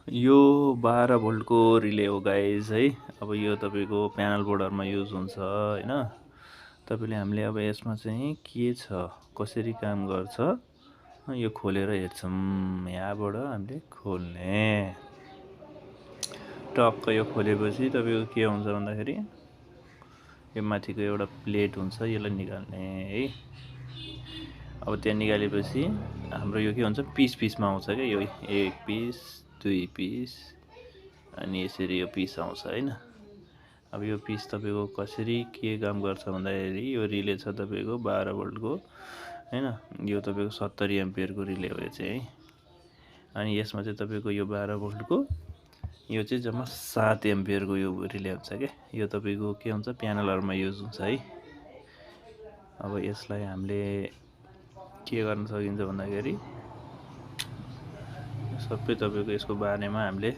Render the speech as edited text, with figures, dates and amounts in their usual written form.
यो 12 भोल्टको रिले हो गाइज है। अब यो तपाईँको प्यानल बोर्डहरूमा युज हुन्छ होइन। तपाईँले हामीले अब यसमा चाहिँ के छ कसरी काम गर्छ यो खोलेर हेर्छौँ। यहाँबाट हामीले खोल्ने टक्क यो खोलेपछि तपाईँको के हुन्छ भन्दाखेरि यो माथिको एउटा प्लेट हुन्छ, यसलाई निकाल्ने है। अब त्यहाँ निकालेपछि हाम्रो यो के हुन्छ पिस पिसमा आउँछ क्या, यो एक पिस दुई पिस अनि यसरी यो पिस आउँछ होइन। अब यो पिस तपाईँको कसरी के काम गर्छ भन्दाखेरि यो रिले छ तपाईँको 12 भोल्टको होइन। यो तपाईँको 70 एम्पियरको रिले हो यो चाहिँ है। अनि यसमा चाहिँ तपाईँको यो 12 भोल्टको यो चाहिँ जम्मा 7 एम्पियरको यो रिले हुन्छ क्या। यो तपाईँको के हुन्छ प्यानलहरूमा युज हुन्छ है। अब यसलाई हामीले के गर्न सकिन्छ भन्दाखेरि सबै तपाईँको यसको बारेमा हामीले